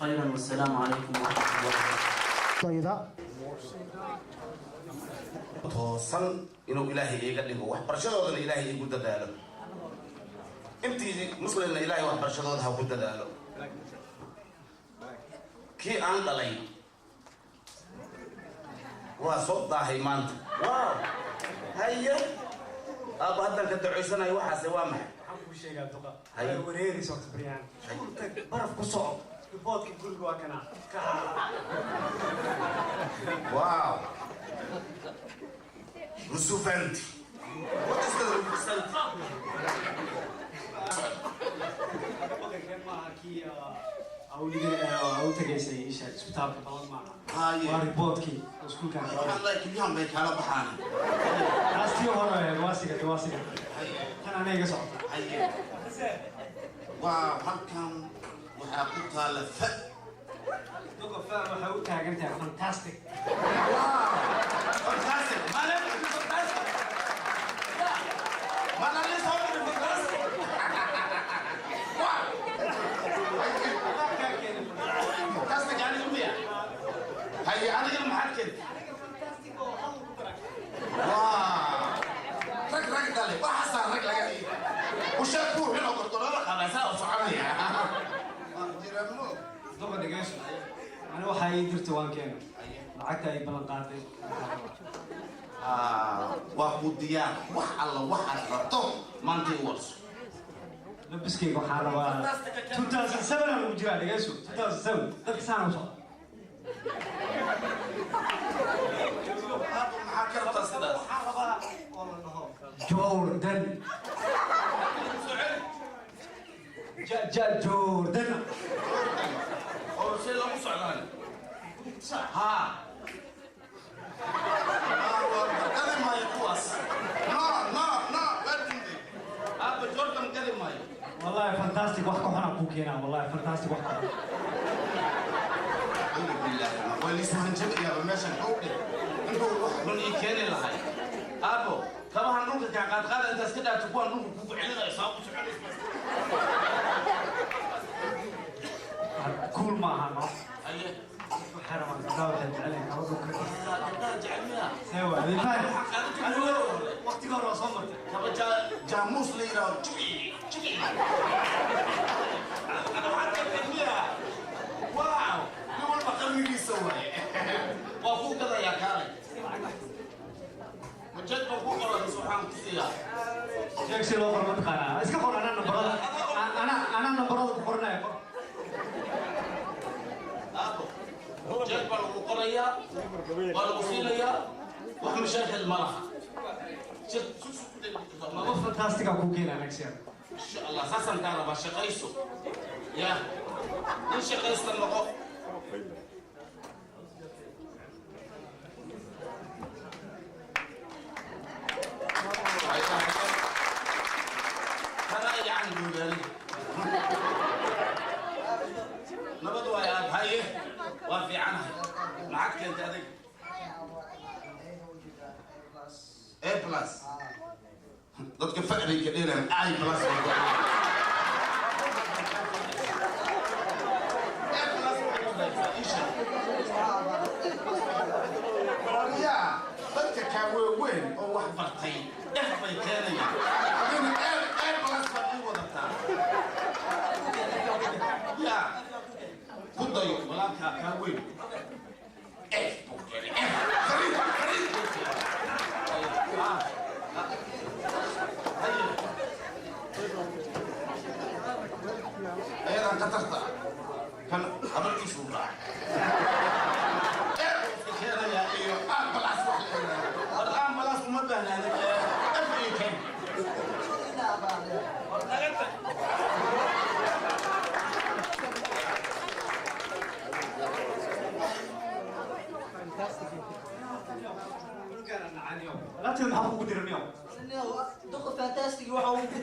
خيرا، والسلام عليكم ورحمة الله وبركاته. Dayda. Toosan inuu Ilaahay iiga dhigo, waxbarashadoodana Ilaahay iigu dadaalo, intii muslimna Ilaahay waxbarashadooda ha ku dadaalo. Kii aan dhalay waa soo daahay maanta. Wow, haye aabba, haddaan ka ducaysanayo. Waxaase waa maxay? Waxaan kuu sheegaa, duqa. Haye. Waa wareeraysa horta baryahan. Iskuul tag, baraf ku soco. Riboodka guriga waa kana ka. Wow, Rusufanti. What is the Rusufanti? Kan maaha kii awliga u tagaysay isha isbitaalka balan maaha. Haye. Waa riboodkii oo iskuulkan ka Waxaan leeyahay kilyahan bay kaala baxaan. Taas tii hore waa sigatay, waa sigatay. Tan anay iga socota. Haye. Wow, halkan waxaa ku taala fa. Duqa, fa waxay u taagan tahay fantastic. Wow, fantastic. Malam fantastic. Mana soo fantastic. Wow. Fantastic aniga miya? Haye, anigana maxaad keentay? Wow. Rag rag dhale, waxaasaa rag laga dhigay. Usheeg kuu xino gorgorada qabaysaa oo soconaya. Jiramo. Duqa, dhegeyso. Ani waxaa ii dirta waan keena. Lacagta ay ballan qaaday. Waa ku diyaar. Wax alla waxaad rabto maanta i warso. Labiskayga waxaa rabaa 2007 aan ugu jiraa. Dhegeyso, 2007 dadka saan u socda. Maxaa ka rabtaa sidaas? Waxaa rabaa oo la dhaho Jordan. Ja ja Jordan. Oo see loogu socdaan ha? Gadi maayo kuwaas. No, no, no, waa diiday aabba, Jordan gadi maayo. Wallahi fantastic wax ka xunaa kuu keenaa. Wallahi fantastic wax ka xun. Acuudu billahi, waa liisu hanjabayaaba meeshan. Xowdhe intuu wax xun ii keeni lahay. Aabbo, kabahan dhulka kaa qaadqaada intaas ka dhaafto, kuwaan dhulka kugu celinaya saa ku soconaysa. Cool maaha, no. Haye. Waxay rabaan gabdhaha, waxay jecel yihiin kaba dhulka. Gabdhaha jecel miya? See waa adiga waqtiga hore waa soo martay. Kaba jaamuus la yidhaahdo, jibi jibi. Ana waxaad keentay miya? Wow, nin walba qalbigiisa waaye. Waa kuu gadayaa, kaalay. Majeed baan kuu qoraa mise waxaan ku siiyaa? Sheeg si loo qoro ma taqaanaa? Iska qor, anaa nambarada anaa nambarada ku qoranaya, qor. Aabo, jeeg baa lagu qorayaa, waa lagu siinayaa, wax mashaakil ma laha. Laba fantastic aa kuu keenaa next year. Insha Allah, saasaan kaa rabaa. Shaqayso ya, nin shaqaysta noqo. Kana yacan duugaani nabad waay. Aab, haye, waa fiicanahay. Maxaad keentay adig? A plus. Dadka faqriga ka dheeraan I plus bay ku. A plus waxay ku daysaa isha. Yaa dadka kaa weyn oo wax bartay F bay keenayaan, adina A plus baad ii wadataa. Yaa ku dayo walaalkaa kaa weyn, F buu keenay. F fariid fariid buu keenay. Ah, ah. Haye. Ayadan khatarta ah kan habartiisuu raacay. F buu iska keenayaa iyo A plus wax la yidhaahdo. War A plus uma baahnaanid, F iyo keen. War naga tag. Alaabteeda maxaa kugu diran yo? Duqa, fantastic waxa uu ku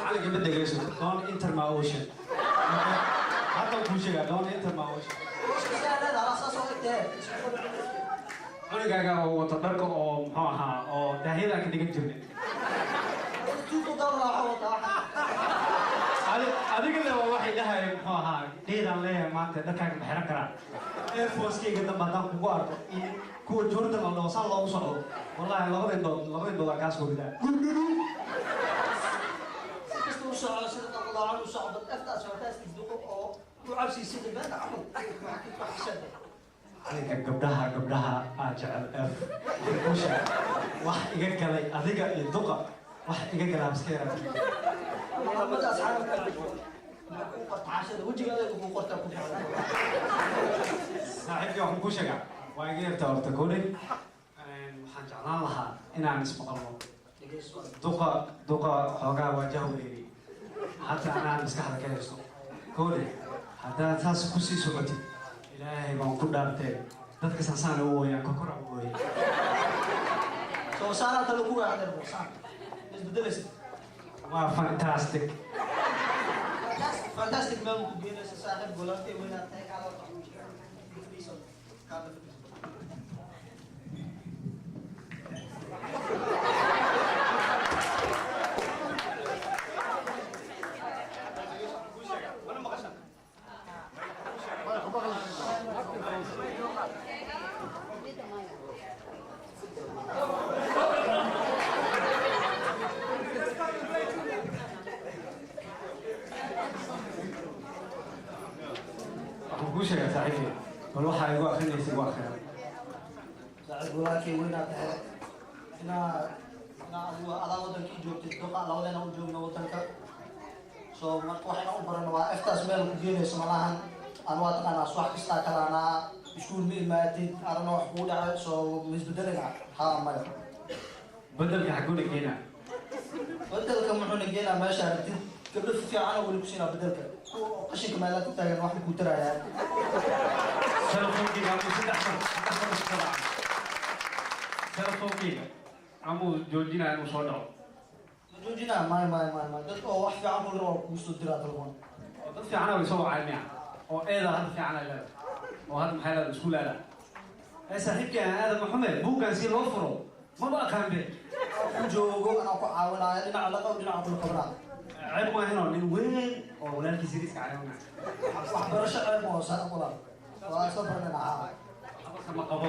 Calanka ma dhegeyso. Don't enter my ocean. Hadda kuu sheegaa, don't enter my ocean. Cunugaaga oo wata dharka oo muxuu ahaa oo daahyada ka dhigan jirnay. Adiga le waa waxay dhahayeen muxuu ahaa dheedaan leeyahay maanta dharkaaga ma xiran karaa. Air Force-kayga dambe haddaan kugu arko iyo kuwa Jordan la dhaho saan loogu socdo, wallaahi labada indhood aa kaa soo ridaa. Si kasta u soco, sida qalqaloocan u soco, bad F-taas fantastic duqo oo u cabsi sida beenta camal wax xishada. Aniga gabdhaha aa jecel F. Usha wax iga galay adiga iyo duqa, wax iga galaa iska yaraatay. Maxamed asxaabta ma ku qorta cashada wejigaada ku qorta ku xiran. Saaxiibkii, waxaan kuu sheegaa waa iga yartaa horta koodhay. Waxaan jeclaan lahaa inaan ismaqalno. Duqa xoogaa waa jahwareeri hadda anaa maskaxda ka haysto koodhay. Haddaad saas kusii socotid, Ilaahay baan ku dhaartee, dadka saasaan u ooyaan kokora u ooyay. Soo saaraa talo ku waaxda saan isbedelaysa. Waa fantastic. Fantastic meel ku geenaysa saaxiib golantay weynaad tahay kaala fadhiiso, kaala fadhiiso. Waxaan kuu sheegaa saaxiibkay, bal waxaa igu akrinaysa igu akriya. Saaxiib, walaalkay weynaad tahay, inaa adigu adaa wadankii joogtid, duqa labadeena u joogno wadanka. So marka waxayna u baran waa F-taas meel ku geenayso malahan. Aan waa taqaanaa, subax kastaa kalaanaa iskuul ma imaatid arana wax kugu dhacay, so ma isbedelina haa maya? Bedelka xaguuna keenaa? Bedelka muxuuna geenaa meesha aragtid gabdho fiican oo weli kusiinaa. Bedelka kuwa oo qashinka meelaha ku taagan wax kuu tarayaan. Telefoonkeyga amuu saddex mar isku dhacay. Telefoonkeyga amuu joojinaa inuu soo dhaco. Ma joojinaa? Maya, maya, maya, maya, dad oo wax fiican ku waa kuu soo diraa telefoon. Oo dad fiicana way soo wacay miya? Oo eeda hadda fiican ay leedahay oo hadda maxay leedahay iskuul aada ee saaxiibkii aan aadam maxamed buuggan si loo furo maba aqaan be. Ku joogo anaa ku caawinaayo, dhinaca laqow, dhinaca kula qabanaa. Ceeb maahinoo nin weyn oo walaalkiisa riska caawinaya. Waxbarasho ceeb ma hoosa walaal, waa isla baranayna haa. Hadalka ma qabo.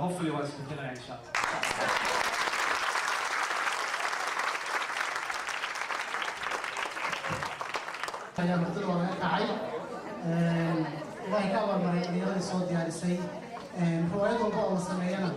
Hopefully waan isbedelaya insha Allah. Ayaa martida waa laga kacay. Ilaahay ka abaal maray dhalinyaradii soo diyaarisay riwaayad walba oo la sameeyana.